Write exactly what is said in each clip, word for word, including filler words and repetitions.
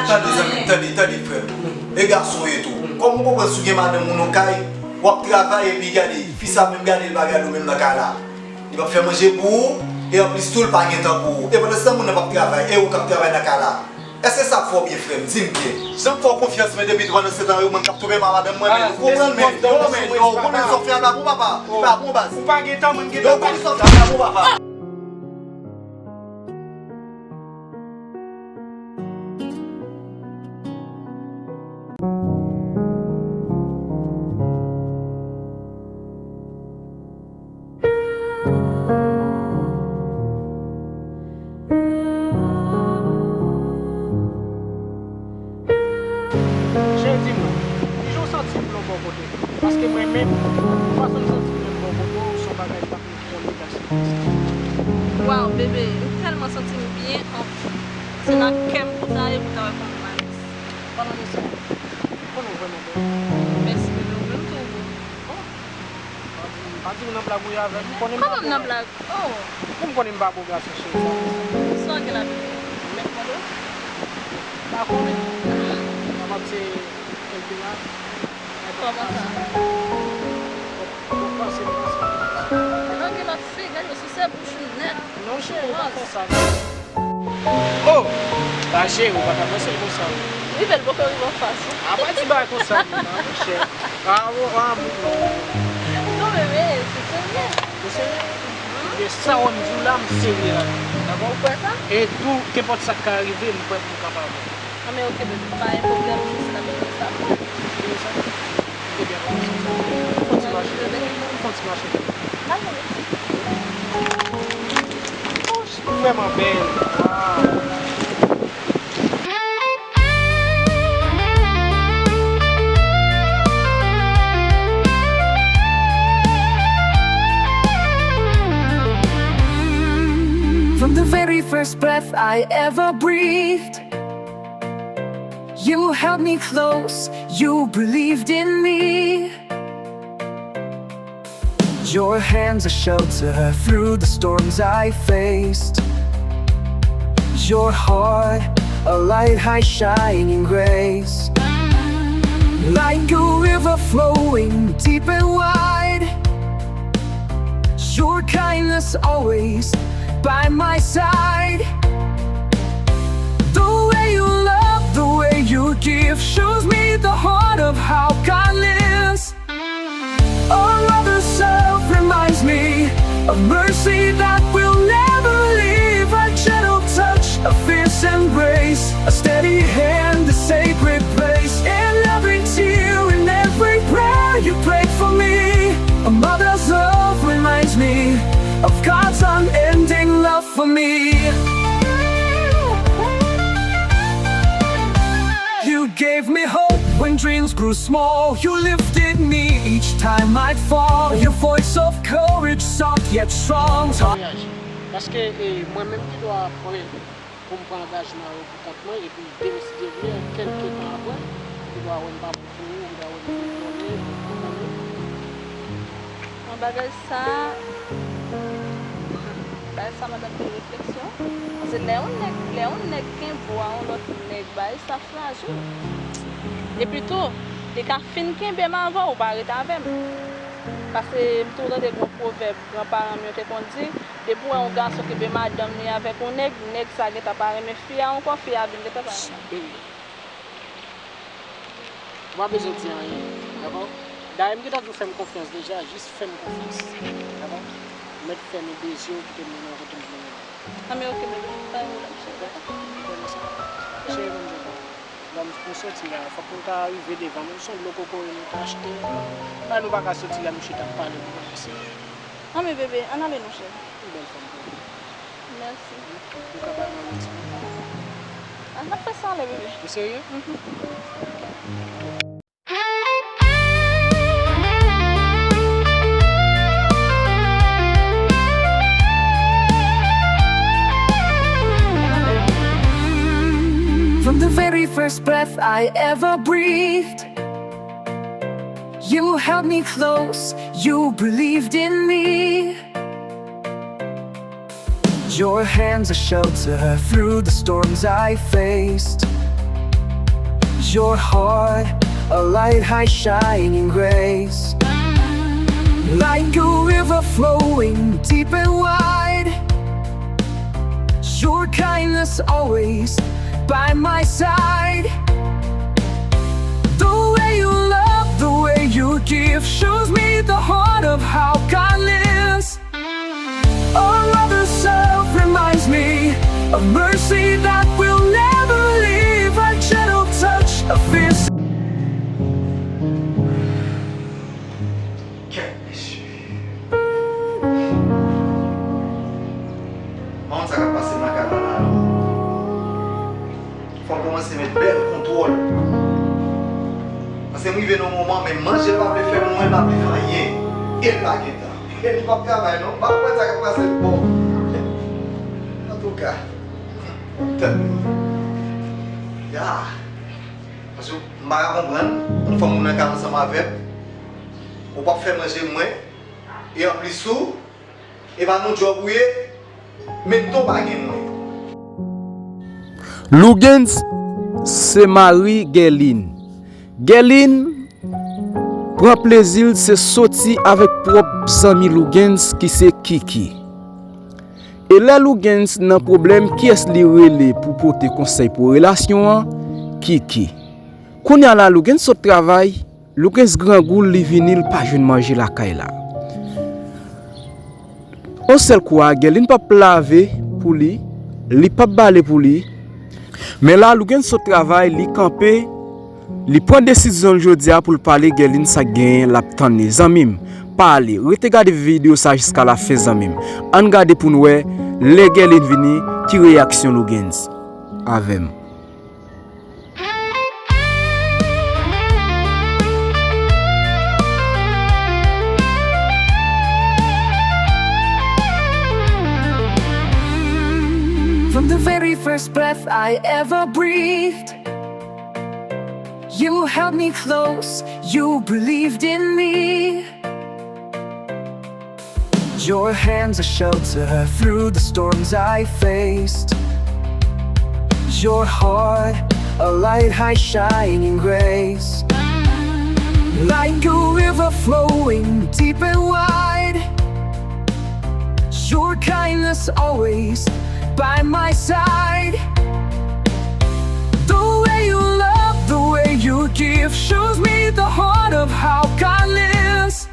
Tande, zanmi m, tande, tande, frè m. E gason w ye tou. Kòm ou konprann, si w gen madanm ou nan kay, w ap travay epi gade, fi sa menm, gade, l pa gade w menm nan kay la. Li p ap fè manje pou ou, e anplis tou, l pa gen tan pou ou. E pandan se tan, moun nan p ap travay, e ou k ap travay nan kay la. Èske sa fè w byen, frè m? Di m byen. Jan m fè w konfyans, men depi pandan se tan yo, mwen k ap twonpe madanm mwen, men ou konprann, men yo, men yo, ou konnen sa w fè a pa bon, papa. Li pa bon, baz. Ou pa gen tan, mwen gen tan. Yo konnen sa w fè a pa bon, papa. Cheri, di mwen, kijan w santi w nan bò kote m? Paske mwen menm, fason m santi m nan bò kote w, se yon bagay m pa konn ki jan m te ka esplike sa. Waw, bebe, m tèlman santi m byen anfin. Se nan kè m pou ta ye, pou ta wè kòman m alèz. Pandan de sa, m konnen w vrèman bèl. Mèsi, bebe, ou menm tou, boo. Oh. Pa di, pa di m nan blag ou ye avè m, ou konnen m pa bon nan blag. Oh. Ou konnen m pa bon gason, cheri. Sa w gen la, bebe? Ou mèt mande w? M pa konnen. Kapab se kèlke la. Kòman sa? Ou panse m panse. Epa gen lòt fi, gade yo souse bouch ou nèt. Non, cheri, pa fè sa. Oh! Tache, ou pa ta panse l konsa, wi. Rive, l poko rive anfas ou. A pa di bagay konsa, non, monchè. A, o, a, bon, non. Non, bebe, se serye. Ou serye? Mhm. Ebyen, sa w wè m di w la, m serye ladan l, dakò? Ou kwè sa? E tou, kenpòt sa k ka rive, m prè pou m kanpe avè w. Anben, oke, bebe, pa gen pwoblèm, jis la bebe sa. Bebe sa? Ebyen, fon ti mache. Fon ti mache. Mwen vrèman bèl. Waw. From the very first breath I ever breathed, you held me close, you believed in me. Your hands a shelter through the storms I faced. Your heart, a light, high shining grace. Like a river flowing deep and wide. Your kindness always by my side. The way you love, the way you give shows me the heart of how God lives. A mother's love reminds me of mercy that will never leave. A gentle touch, a fierce embrace, a steady hand, a sacred place. In every tear, in every prayer, you prayed for me. A mother's love reminds me of God's unending love for me. You gave me hope when dreams grew small. You lifted me each time I'd fall. Your voice of courage, soft yet strong. Paske, e, mwen menm ki dwe pran, pou m pran angajman yo pou kont mwen, epi demen si Dye vle, kèlke tan apre, ou dwe wè m pa bon pou ou, ou dwe wè m vin vòlè, ou konprann? Bon, bagay sa, bagay sa mande anpil refleksyon. Paske lè yon nèg, lè yon nèg kenbe w a yon lòt nèg, bagay sa frajil. Epi tou, li ka fin kenbe m avè w, ou pa ret avè m. Paske m toujou tande yon pwovèb granparan m yo te konn di, depi w wè yon gason kenbe madanm li avèk yon nèg, nèg sa gentan pa renmen fi a ankò, fi a vin gentan pa renmen l. Ou pa bezwen di anyen, dakò? Dayè, m gentan di w fè m konfyans deja, jis fè m konfyans, dakò? Ou mèt fèmen de zye w, kite m mennen w kote m vle mennen w. Anben, oke, bebe, pa gen pwoblèm, cheri. Ou konnen sa? Cheri, ban m di w, ban m, pou soti la, fòk nou ta rive devan, menm si se yon dlo kokoye nou ta achte, men nou pa ka soti la, nou chita ap pale, nou pa ka sere. Anben, bebe, ann ale non, cheri. Yon bèl fanm pou ou. Mèsi. Ou ka bay mwen yon ti pita? A, n ap fè sa anlè, bebe. Ou serye? Mhm. From the very first breath I ever breathed, you held me close, you believed in me. Your hands a shelter through the storms I faced. Your heart, a light high shining grace, like a river flowing deep and wide. Your kindness always by my side. The way you love, the way you give, shows me the heart of how God lives. A mother's love reminds me of mercy that will never leave. A gentle touch, a fierce. Kèt, mesye. Mwen sa k ap pase nan kay la la, non. Fò m kòmanse met bèl kontwòl. Paske m rive nan yon moman, men manje l pa vle fè mwen, l pa vle fè anyen. E l pa gen tan. E li p ap travay non. M pa konprann sa k ap pase l bò. Antouka. Ya. Paske m pa ka konprann, yon fanm ou nan kay ansanm avè m, ou p ap fè manje mwen, e anplis ou, e pa nan djòb ou ye, menm tan w pa gen mwen. Lougens se mari Guerline. Guerline pran plezi l se soti avèk pwòp zanmi Lougens ki se Kiki. E lè Lougens nan pwoblèm, kiyès li rele pou pote konsèy pou relasyon an? Kiki. Kounye a la, Lougens sot travay, Lougens grangou, li vini, li pa jwenn manje lakay la. On sèl kou a, Guerline p ap lave pou li, li p ap bale pou li. Men la, Lougens sot travay, li kanpe, li pran desizyon l jodi a pou l pale Guerline sa k genyen, l ap tann li. Zanmi m, pa ale, rete gade videyo sa jiska lafen, zanmi m. Ann gade pou n wè, lè Guerline vini, ki reyaksyon Lougens avè m. From the very first breath I ever breathed, you held me close, you believed in me. Your hands a shelter through the storms I faced. Your heart, a light high shining grace, like a river flowing deep and wide. Your kindness always by my side. The way you love, the way you give, shows me the heart of how God lives.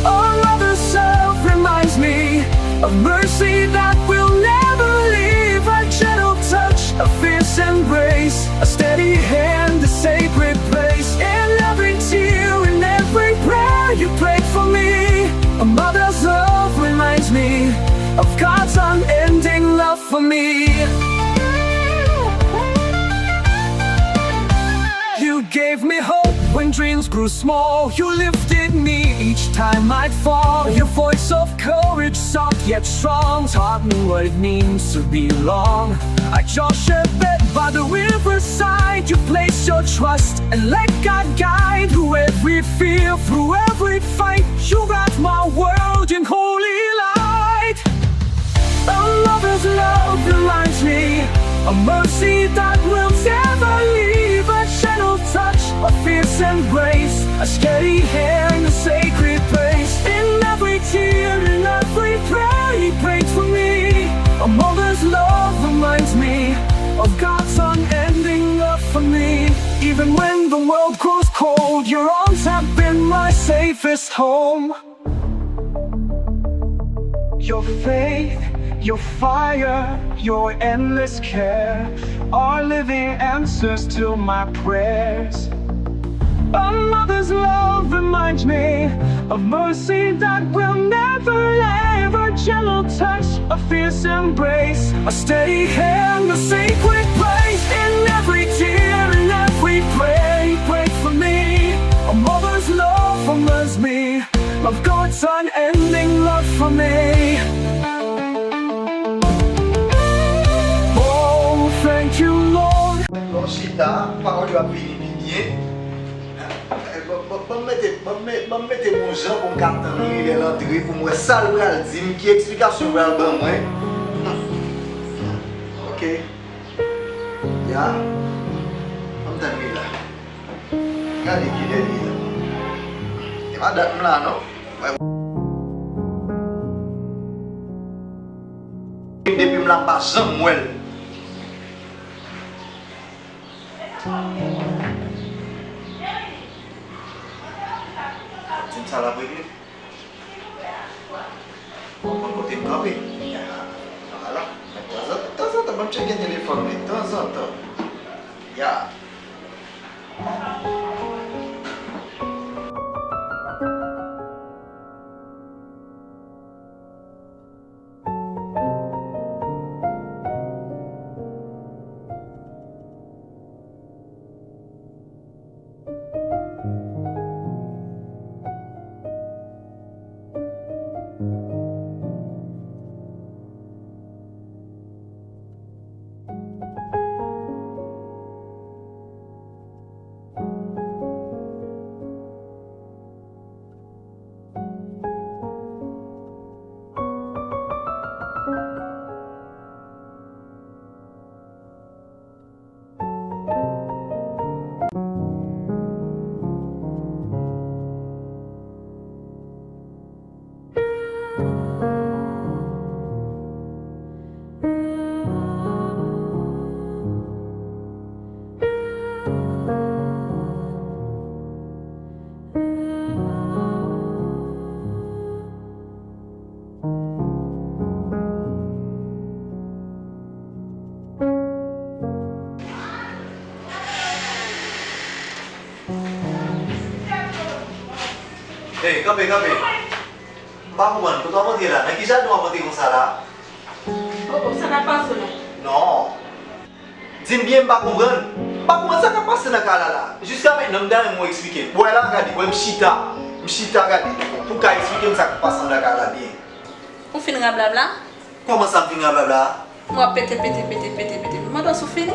A mother's love reminds me of mercy that will never leave. A gentle touch, a fierce embrace, a steady hand, a sacred place. In every tear, in every prayer, you prayed for me. A mother's love reminds me of God's unending love for me. You gave me hope when dreams grew small. You lifted me each time I'd fall. Your voice of courage, soft yet strong, taught me what it means to belong. Like your shepherd by the riverside, you place your trust and let God guide. Through every fear, through every fight, you wrap my world in holy light. A mother's love reminds me of mercy that will never leave. A gentle touch, a fierce embrace, a steady hand, a sacred place. In every tear, in every prayer, he prayed for me. A mother's love reminds me of God's unending love for me. Even when the world grows cold, your arms have been my safest home. Your faith, your fire, your endless care are living answers to my prayers. A mother's love reminds me of mercy that will never leave. A gentle touch, a fierce embrace, a steady hand, a sacred place. In every tear, in every prayer, he prayed for me. A mother's love reminds me of God's unending love for me. Oh, thank you, Lord. Lè w chita, pawòl yo ap vini pi byen. Ban, ban, ban m mete, ban m me-, ban m mete m yon jan pou m ka tann li lè l antre, pou m wè sa l pral di m, ki eksplikasyon l pral ban mwen. Ok. Ya. Ban m Tande la. Gade kilè li ye la. E pa dat m la non. Wè. Depi m la m pa janm wè l. Di m sa l ap regle. Ou konn kote m kanpe? Ya. Ala. Tanzantan, tanzantan, ban m tcheke telefòn mwen. Tanzantan. Ya. Hey, kanpe, kanpe. M pa konprann, kote w ap antre la? Nan ki jaden w ap antre konsa la? Oh, oh, sa n ap pase la? Non. Di m byen, m pa konprann. M pa konprann sa k ap pase nan kay la la. Jiska mentnan, m ta renmen w eksplike m. Wè la, gade, wè m chita. M chita, gade. Pou w ka eksplike m sa k ap pase anndan kay la byen. Ou fin rablabla? Kòman sa m fin rablabla? W ap pete, pete, pete, pete, pete. M mande w si w fini.